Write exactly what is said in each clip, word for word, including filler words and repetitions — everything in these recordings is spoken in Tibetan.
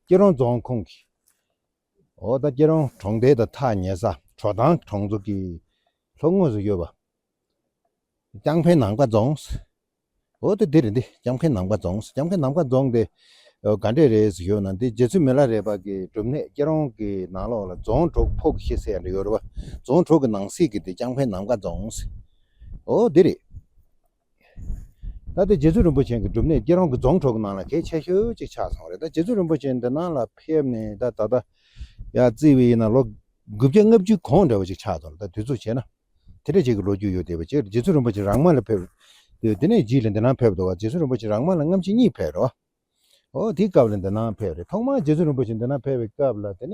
སྐྱིད་རོང་རྫོང་ཁོངས་ཀྱི། འོ་ད་སྐྱིད་རོང་གྲོང་རྡལ་དང་ཐག་ཉེ་ས་གྲོ་ཐང་གྲོང་ཚོ་གི་ལྷོ་ངོས་སུ་ཡོད་པ། ལྕང་ཕན་ནམ་མཁའ་རྫོང་། འོ་དེ་འདི་རེད་འདི། ལྕང་ཕན་ནམ་མཁའ་རྫོང་། ལྕང་ཕན་ནམ་མཁའ་རྫོང་དེ་ག་འདྲས་རེད་ཟེར་ཞུས་ན། འདི་རྗེ་བཙུན་མི་ལ་རས་པ་གི་སྒྲུབ་གནས་སྐྱིད་རོང་གི་ནང་ལོགས་ལ་རྫོང་དྲུག་ཕོ་གི་ཤི་ཟེར་ཡ་འདྲ་ཡོད་རེད་པ། རྫོང་དྲུག་གི་ནང་གསེས་ཀྱི་དེ་ལྕང་ཕན་ནམ་མཁའ་རྫོང་། འོ་འདི་རེད། ད་ལྟ་རྗེ་བཙུན་རིན་པོ་ཆེ་གི་སྒྲུབ་གནས་སྐྱིད་རོང་གི་རྫོང་དྲུག་གི་ནང་ལ་གལ་ཆེ་ཤོས་གཅིག་ཆགས་སོང་རེད། ད་རྗེ་བཙུན་རིན་པོ་ཆེ་འདི་ནང་ལ་ཕེབས་ནས་ད་ད་ལྟ་ཡར་བརྩིས་པ་ཡིན་ན་ལོ་དགུ་བརྒྱ་ལྔ་བཅུ་གོང་འདྲ་བ་ཅིག་ཆགས་སོང་རེད། ད་དུས་ཚོད་བྱས་ན་དེ་འདྲ་ཅིག་གི་ལོ་རྒྱུས་ཡོད་བསྡད་པ་ཅིག་རེད། རྗེ་བཙུན་རིན་པོ་ཆེ་རང་མ་ལ་ཕེབས། དེ་དེ་ནས་རྗེས་ལ་འདི་ནང་ཕེབས་འདུག་བ། རྗེ་བཙུན་རིན་པོ་ཆེ་རང་མ་ལ་སྔ་ཕྱི་གཉིས་ཕེབས་རེད་བ། འོ་དེའི་སྐབས་ལ་འདི་ནང་ཕེབས་རེད། ཐོག་མར་རྗེ་བཙུན་རིན་པོ་ཆེ་འདི་ནང་ཕེབས་པའི་སྐབས་ལ་དེ་ནས་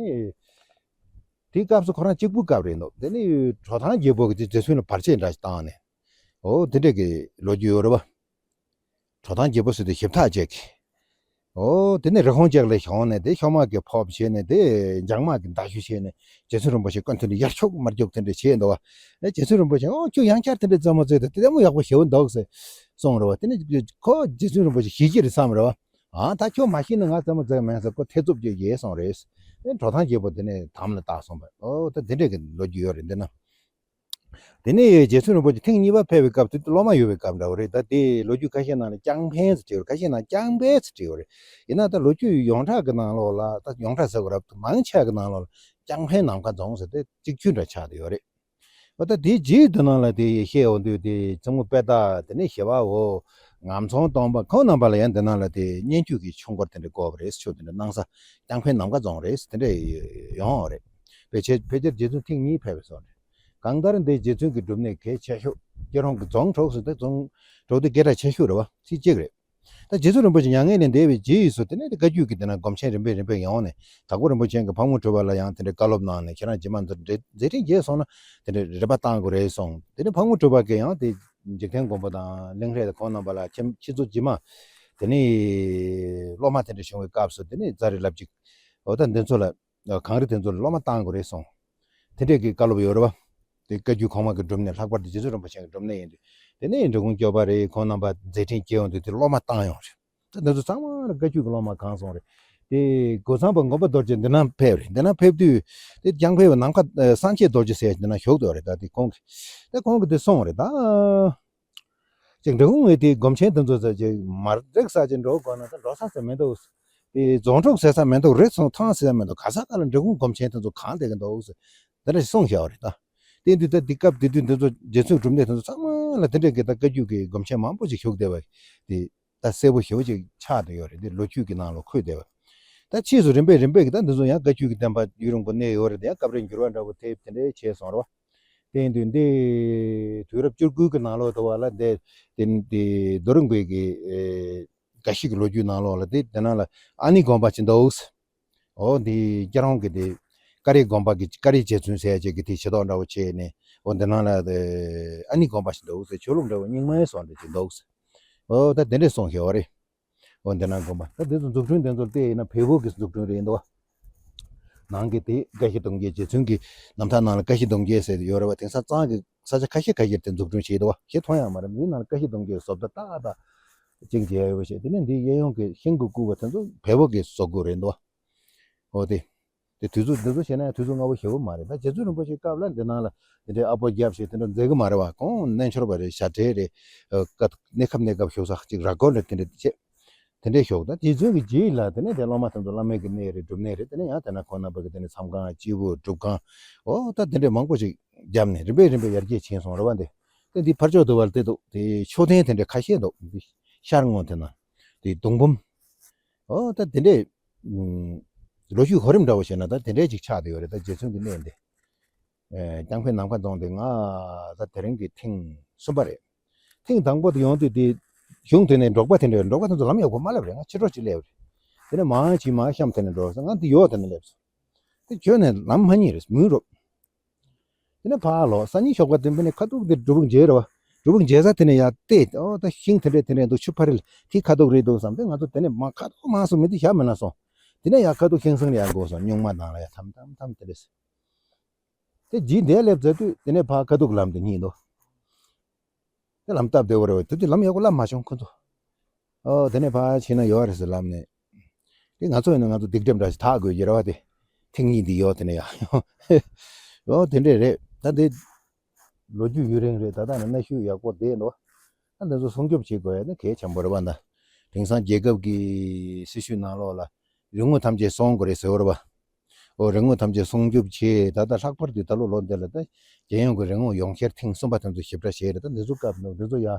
དེའི་སྐབས་སུ་ཁོ་རང་གཅིག་པུ་སྐབས་རེད་འདུག་དེ་ནས་གྲོ་ཐང་རྒྱལ་པོ་གིས་དེ་རྗེ་བཙུན་ལ་བར་ཆད་འདྲ་ཞིག་བཏང་ནས། འོ་དེ་འདྲ་གི་ལོ་རྒྱུས་ཡོད་རེད་བ། གྲོ་ཐང་རྒྱལ་པོ་ཟེར་དུས་ཞིབ་ཐག་བཅད་གི། འོ་དེ་ནས་རི་ཁོང་བཅས་ལ་ཞོན་ནས་དེ་ཤོག་དམག་གི་ཕོབ་བྱས་ནས་དེ་འཇང་དམག་གི་མདའ་གཞུ་བྱས་ནས་རྗེ་བཙུན་རིན་པོ་ཆེ་བཀའ་འཐུང་ནས་ཡར་འཁྱུག་མར་འཁྱུག་དེ་འདྲ་བྱས་འདུག་བ། ཨེ་རྗེ་བཙུན་རིན་པོ་ཆེ་འོ་ཁྱོད་ཡང་བསྐྱར་དེ་འདྲ་རྩེད་མོ་རྩེ་དུས་དེ་ལྟད་མོ་ཡག་པོ་ཞེ་པོ་འདུག་ཟེར་གསུངས་རེད་བ། དེ་ནས་ཁོ་རྗེ་བཙུན་རིན་པོ་ཆེ་ཞེད་ཀྱི་རེད་བསམ་རེད་བ། ཨ་ད་ཁྱོད་མ་ཤེས་ན་ང་རྩེད་མོ་རྩེ་གི་མེད་ཟེར་ཁོ་ཐེ་ཚོམ་བཅས་ཡལ་སོང་རེད། ཨེ་གྲོ་ཐང་རྒྱལ་པོ་དེ་ནས་དམ་ལ་བཏགས་སོང་བ། འོ་ད་དེ་འདྲ་གི་ལོ་རྒྱུས་ཡོད་རེད་འདི་ན། དེ་ནས་རྗེ་བཙུན་རིན་པོ་ཆེ་ཐེངས་གཉིས་པ་ཕེབས་པའི་སྐབས་དེ་སློབ་མ་ཡོད་པའི་སྐབས་འདྲ་བོ་རེད། ད་དེ་ལོ་རྒྱུས་ཁ་ཤས་ནང་ལ་ལྕང་ཕན་ཟེར་བྲིས་ཡོད་རེད། ཁ་ཤས་ནང་ལྕང་པན་ཟེར་བྲིས་ཡོད་རེད། ཡིན་ན་ད་ལོ་རྒྱུས་ཡོངས་གྲགས་ཀྱི་ནང་ལོགས་ལ། ད་ཡོངས་གྲགས་ཟེར་དགོས་རེད། མང་ཆེ་བ་གི་ནང་ལོགས་ལ་ལྕང་ཕན་ནམ་མཁའ་རྫོང་ཟེར་དེ་གཅིག་གྱུར་འདྲ་ཆགས་བསྡད་ཡོད་རེད། འོ་ད་དེའི་རྗེས་དེ་ནང་ལ་དེ་བཤད་འོང་དུས་དེ་མཚན་མོ་དཔེ་ད་དེ་ནས་ཞི་བ་འོ་ངམ་ཚང་སྟོན་པ་ཁོང་རྣམ་པ་ལ་ཡང་དེ་ནང་ལ་དེ་སྙན་བརྒྱུད་ཀྱི་ཆོས་འཁོར་དེ་འདྲ་བསྐོར་བ་རེད། ཆོས་དེ་འདྲ་གནང་ས་ལྕང་ཕན་ནམ་མཁའ་རྫོང་རེད། དེ་འདྲ་ཡོང་བ་རེད། ཕལ་ཆེར་ཕལ་ཆེར་རྗེ་བཙུན་ཐེངས་གཉིས་ཕེབས་པའི་སོང་རེད། གང་ལྟར་འདི་རྗེ་བཙུན་གྱི་སྒྲུབ་གནས་གལ་ཆེ་ཤོས། སྐྱིད་རོང་གི་རྫོང་དྲུག་ཟེར་ཏེ་རྫོང་དྲུག་དེ་སྐད་གྲགས་ཆེ་ཤོས་རེད་བ། ཚིག་གཅིག་རེད། ད་རྗེ་བཙུན་རིན་པོ་ཆེ་མྱ་ངན་ལས་འདས་པའི་རྗེས་སུ་དེ་ནས་དེ་བཀའ་བརྒྱུད་ཀྱི་དེ་ན་སྒོམ་ཆེན་རིམ་པས་རིམ་པས་ཡོང་ནས། དྭགས་པོ་རིན་པོ་ཆེ་གིས་ཕག་མོ་གྲུ་པ་ལ་ཡང་དེ་འདྲའི་བཀའ་སློབ་གནང་ནས། ཁྱེད་རང་རྗེས་མ་མཛད་འཕྲིན་རྒྱས་སོང་ན་དེ་འདྲའི་རིམ་པ་བཏང་དགོས་རེད་གསུངས། དེ་ནས་ཕག་མོ་གྲུ་པ་གིས་ཡང་དེ་འཇིག་རྟེན་མགོན་པོ་དང་གླིང་རས་དང་ཁོང་རྣམ་པ་ལ་ཁྱེད་ཁྱེད་ཚོ་རྗེས་མ་དེ་ནས་སློབ་མ་དེ་འདྲ་བྱུང་བའི་སྐབས་སུ་དེ་ནས་ཙཱ་རི་ལབ་ཅིག་འོ་ད་འདི་ཚོ་ལ། གངས་རི་དེ་ཚོ་ལ་སློབ་མ་བཏང་དགོས་རེད་གསུངས། དེ་འདྲས་ཀྱི་བཀའ་སློབ་ཡོད་རེད་བ། དེ་བཀའ་བརྒྱུད་གོང་མ་གི་སྒྲུབ་གནས། ལྷག་པར་དུ་རྗེ་བཙུན་རིན་པོ་ཆེ་གི་སྒྲུབ་གནས་ཡིན་དུས། དེ་ནས་འབྲི་གུང་སྐྱོབ་པ་རེད། ཁོང་རྣམ་པ་མཛད་འཕྲིན་རྒྱས་ཡོང་དུས་དེ་སློབ་མ་བཏང་ཡོང་རེད། ད་འདི་ཚོ་ཚང་མ་ལ་བཀའ་བརྒྱུད་ཀྱི་སློབ་མ་གང་སོང་རེད། དེ་སྒོ་ཚང་པ་མགོན་པོ་རྡོ་རྗེ་འདི་ན་ཕེབས་རེད། འདི་ན་ཕེབས་དུས་དེ་ལྕང་ཕན་པའི་ནམ་མཁའ་ཨ་སངས་རྒྱས་རྡོ་རྗེ་ཟེར་འདི་ན་བཞུགས་འདུག་རེད། ད་དེ་ཁོང་གི་ད་ཁོང་གི་དེ་གསུངས་རེད་ད། ཅིག་འབྲི་གུང་ངས་དེའི་སྒོམ་ཆེན་དེ་ཚོ་ཟེར་ཅིག་མར་རེག་ས་ཅིག་འགྲོ་དགོས་ན་ད་འགྲོ་ས་ཟེར་མི་འདུག་དེ་རྫོང་དྲུག་ཟེར་ས་མི་འདུག་རི་ཚང་ཐང་ཟེར་ས་མི་འདུག་ག་ས་ག་ལ་འབྲི་གུང་སྒོམ་ཆེན་དེ་ཚོ་གང་བསྡད་ཀྱི་འདུག་ཟེར་དེ་འདྲ་ཞིག་གསུངས་བཞག་པ་རེད་ད། དེ་འདི་ད་འདི་སྐབས་དེ་དུས་འདི་ཚོ་རྗེ་བཙུན་སྒྲུབ་གནས་དེ་ཚོ་ཚང་མ་ལ་དེ་འདྲ་གི་ད་བཀའ་བརྒྱུད་ཀྱི་སྒོམ་ཆེན་མང་པོ་ཞིག་བཞུགས་བསྡད་པ་དེ་ད་གསལ་པོ་ཞེ་པོ་ཅིག་ཆགས་བསྡད་ཡོད་རེད། འདི་ལོ་རྒྱུས་ཀྱི་ནང་ལ་འཁོད་བསྡད་པ། ད་ཕྱིས་སུ་རིམ་པས་རིམ་པས་ཀྱི་ད་འདི་ཚོ་ཡང་བཀའ་བརྒྱུད་ཀྱི་བསྟན་པ་ཡུན་རིང་པོ་གནས་ཡོད་རེད། དེ་ཡང་སྐབས་རེ་འགྱུར་བ་འདྲ་པོ་ཐེབས་དེ་འདྲ་བྱས་སོང་རེད་བ། དེ་ཡིན་དུས་འདི་དུས་རབས་བཅུ་དགུ་གི་ནང་ལོགས་དུ་བ་ལ་འདི་དེ་དེ་རྡོ་རིང་པའི་གི་ཨེ་འགའ་ཞིག་གི་ལོ་རྒྱུས་ནང་ལོགས་ལ་དེ་དེ་ནང་ལ་ཨ་ནི་དགོན་པ་ཅིག་འདུག་འོ་འདི་སྐྱིད་རོང་གི་དེ་ཀ་རི་དགོན་པ་གི་ཀ་རི་རྗེ་བཙུན་ཟེར་ཡ་ཅིག་གི་དེ་ཞལ་ཏོག་འདྲ་པོ་བྱས་ནས། འོ་འདི་ནང་ལ་དེ་ཨ་ནི་དགོན་པ་ཞིག་འདུག་ཟེར། ཆོས་ལུགས་འདྲ་པོ་རྙིང་མའི་བཟོ་འདྲ་ཅིག་འདུག་འོ་ད་དེ་འདྲས་གསུངས་བཞག་པ་རེད། འོ་འདི་ནང་དགོན་པ་ད་འདི་ཚོ་འཛུགས་སྐྲུན་དེ་ཚོར་བལྟས་ཡིན་ན་བལ་པོ་གི་འཛུགས་སྐྲུན་རེད་འདུག་ནང་གི་དེ་བཀའ་བཞི་སྡོམ་རྒྱལ། རྗེ་བཙུན་གྱི་རྣམ་ཐར་ནང་ལ་བཀའ་བཞི་སྡོམ་རྒྱལ་ཟེར་ཡོད་རེད་བ། དེང་སང་གཙང་གི་ས་ཆ་ཁ་ཤས་ཁ་ཤས་དེ་འཛུགས་སྐྲུན་བྱས་འདུག་བ། ཞེ་མཐོང་ཡག་མ་རེད། མིའི་ནང་ལ་བཀའ་བཞི་སྡོམ་རྒྱལ་བཟོ་ལྟ་ཏག་ཏག་ཅིག་མཇལ་ཡོད་པ་ཞིག་དེ་ནས་འདི་གཡས་གཡོན་གྱི་ཤིང་གི་སྐུད་པ་དེ་ཚོ་བལ་པོ་གི་བཟོ་སྐུད་རེད་འདུག་འོ་དེ། དེ་དུས་ཚོད་འདི་ཚོ་བྱས་ན་ཡང་དུས་ཚོད་སྔ་པོ་ཞེ་པོ་མ་རེད། ད་རྗེ་བཙུན་རིན་པོ་ཆེའི་སྐབས་ལ་འདི་ནང་ལ་དེ་འདྲའི་ཨ་སྤོ་རྒྱབ་ཞིག་དེ་འདྲ་མཛད་གི་མ་རེད་བ། ཁོང་རྣལ་འབྱོར་པ་རེད། ཞབས་གྲལ་རེད། ཨ་ཀ་གནས་སྐབས་གནས་སྐབས་བཞུགས་ས་ཅིག་ར་སྐོར་རེད། དེ་འདྲ་བྱས། དེ་འདྲའི་བཞུགས། ད་རྗེ་བཙུན་གྱི་རྗེས་ལ་དེ་ནས་དེ་སློབ་མ་དེ་ཚོ་བླ་མེད་ཀྱི་གནས་རེད། སྒྲུབ་གནས་རེད། དེ་ནས་ཡང་དེ་ན་ཁོང་རྣམ་པ་གི་དེ་ནས་མཚམས་ཁང་། སྤྱིལ་བུ། སྒྲུབ་ཁང་། འོ་ད་དེ་འདྲའི་མང་པོ་ཞིག་བརྒྱབ་ནས་རིམ་པས་རིམ་པས་ཡར་རྒྱས་ཕྱིན་སོང་རེད་བ། འདི་དེ་འདི་ཕར་ཕྱོགས་དུ་བ་ལ་དེ་འདུག་དེ་མཆོད་རྟེན་དེ་འདྲ་ཁ་ཤས་འདུག་འདི་ཤར་ངོས་དེ་ན་དེ་གདུང་འབུམ། འོ་ད་དེ་འདྲའི་ཨུམ་ལོ་རྒྱུས་གོ་རིམ་འདྲ་བོ་བྱས་ན་ད་དེ་འདྲའི་ཅིག་ཆགས་བསྡད་ཡོད་རེད། ད་རྗེ་བཙུན་གྱི་གནས་འདི། ཨེ་ལྕང་ཕན་ནམ་མཁའ་རྫོང་དེ་ང་ད་དེ་རིང་གི་ཐེངས་གསུམ་པ་རེད། ཐེངས་དང་པོ་དེ་ཡོང་དུས་དེ་གཞུང་དེ་ནས་འབྲོག་པ་དེ་འདྲ་ཡོད། འབྲོག་པ་དེ་ཚོ་ལམ་ཡག་པོ་མ་སླེབས་རེད། ང་ཕྱི་དྲོ་ཅིག་སླེབས་རེད། དེ་ནས་མར་ཕྱིན་མར་གཤམ་དེ་ནས་འགྲོ་ས། ང་དེ་ཡོག་དེ་ནས་སླེབས་སོང་། དེ་བྱོན་ནས་ལམ་མ་རྙེད་རེད། མུན་རུབ། དེ་ནས་ཕར་ལོག་ས་ཉིན་ཞོགས་པ་དེ་འབད་ནས་ཁ་ཐུག་དེ་སྒྲུབ་ཕུག་མཇལ་རེད་བ། སྒྲུབ་ཕུག་མཇལ་ས་དེ་ནས་ཡར་བལྟས། ཨོ་ད་ཤིང་དེ་འདྲས་དེ་འདྲས་འདུག་ཆུ་ཕ་རི་ལ་དེ་ཁ་ཐུག་རེད་འདུག་བསམ་སྟེ་ང་ཚོ་དེ་ནས་མར་ཁ་ཐུག་མར་སོང་མི་དེ་ཞག་མི་ན་སོང་། དེ་ནས་ཡར་ཁ་ཐུག་ཤིང་སང་ལ་ཡར་འགོ་སོང་། སྨྱུག་མ་ནང་ལ་ཡར་ཐམ་ཐམ་ཐམ་དེ་འདྲས། དེ་རྗེས་འདས་སླེབས་ཚར་དུས་དེ་ནས་ཕར་ཁ་ཐུག་ལམ་དེ་རྙེད་འདུག་དེ་ལམ་སྟབས་བདེ་བོ་རེད་བ། དེ་དུས་ལམ་ཡག་པོ་སླེབས་མ་བྱུང་ཁོ་ཚོ། ཨོ་དེ་ནས་ཕར་ཕྱིན་ན་ཡོད་རེད་ཟེར་ལབ་ནས། དེ་ང་ཚོ་ཡིན་ན་ང་ཚོ་སྡིག་སྒྲིབ་འདྲ་ཞིག་དག་དགོས་ཀྱི་རེད་བ། དེ་ཐེངས་གཉིས་འདི་ཡོད་དེ་ནས་ཡང་ཡོད་དེ་འདྲས་རེད། ད་འདི་ལོ་རྒྱུས་ཡུན་རིང་རེད། ད་ལྟ་ནས་གནའ་ཤུལ་ཡག་པོ་བསྡད་འདུག་ད་འདི་ཚོ་སྲུང་སྐྱོབ་བྱེད་དགོས་ཡ་ནི་གལ་ཆེན་པོ་རེད་བ། ད་དེང་སང་རྒྱལ་ཁབ་ཀྱི་སྲི་ཞུའི་ནང་ལོགས་ལ་རིན་དངུལ་ཐམས་ཅད་སྲུང་དགོས་རེད་ཟེར་བ་རེད་བ། ཨོ་རིན་དངུལ་ཐམས་ཅད་སྲུང་སྐྱོབ་བྱེད། ད་ལྟ་ལྷག་པར་དུ་ད་ལོ་ལོ་འདི་ལ་ད་རྒྱལ་ཡོངས་ཀྱི་རིན་དངུལ་ཡོངས་ཁྱབ་ཐེངས་གསུམ་པ་དེ་ཚོ་ཞིབ་ཕྲ་བྱས་རེད། ད་འདི་ཚོ་སྐབས་ནང་འདི་ཚོ་ཡ་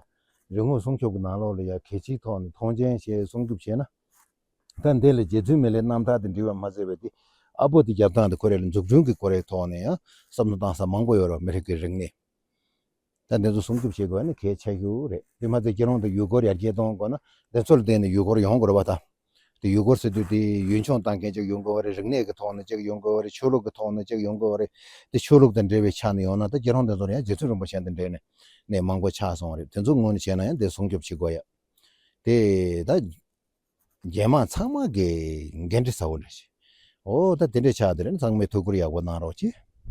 རིན་དངུལ་སྲུང་སྐྱོབ་ཀྱི་ནང་ལོགས་ལ་ཡ་གལ་ཆེའི་ཐོག་ནས་མཐོང་ཆེན་བྱས་སྲུང་སྐྱོབ་བྱས་ན། ད་འདི་ལ་རྗེ་བཙུན་མི་ལའི་རྣམ་ཐར་དེ་འབྲི་བ་མ་ཟད་པའི་དེ་ཨ་པོ་དེ་རྒྱབ་སྟངས་དེ་ཁོ་རེ་ལ་འཛུགས་སྐྲུན་གྱི་སྐོར་རེའི་ཐོག་ནས་ཡང་བསམ་བློ་བཏང་ས་མང་པོ་ཡོད་རེད། མི་རིགས་ཀྱི་རིག་གནས་ད་འདི་ཚོ་སྲུང་སྐྱོབ་བྱེད་དགོས་ནི་གལ་ཆེ་ཤོས་རེད། དེ་མ་ཚད་ཁྱེད་རང་དང་ཡུལ་སྐོར་ཡར་རྒྱས་གཏོང་དགོས་ན་འདི་ཚོ་ལ་བརྟེན་ནས་ཡུལ་སྐོར་ཡོང་དགོས་རེད་བ། ད་དེ་ཡུལ་སྐོར་ཟེར་དུས་དེ་ཡུལ་ལྗོངས་ལྟ་མཁན་ཅིག་ཡོང་དགོས་པ་རེད། རིག་གནས་ཀྱི་ཐོག་ནས་ཅིག་ཡོང་དགོས་པ་རེད། ཆོས་ལུགས་ཀྱི་ཐོག་ནས་ཅིག་ཡོང་དགོས་པ་རེད། དེ་ཆོས་ལུགས་དང་འབྲེལ་བའི་ཆ་ནས་ཡོང་ན་ད་ཁྱེད་རང་དེ་ཚོ་ལ་ཡང་རྗེ་བཙུན་རིན་པོ་ཆེ་དང་འབྲེལ་ནས་ནས་མང་པོ་ཆགས་སོང་བ་རེད། དེ་ཚོ་ངོས་ནས་བྱས་ན་ཡང་དེ་སྲུང་སྐྱོབ་བྱེད་དགོས་ཡ། དེ་ད་རྒྱལ་དམངས་ཚང་མ་གི་འགན་འཁྲི་ཚ་བོ་འདྲ་ཞིག་ཨོ་ད་དེ་འདྲའི་ཆགས་དེ་རེད། ཚང་མས་ཐུགས་ཁུར་ཡག་པོ་གནང་རོགས་གྱིས།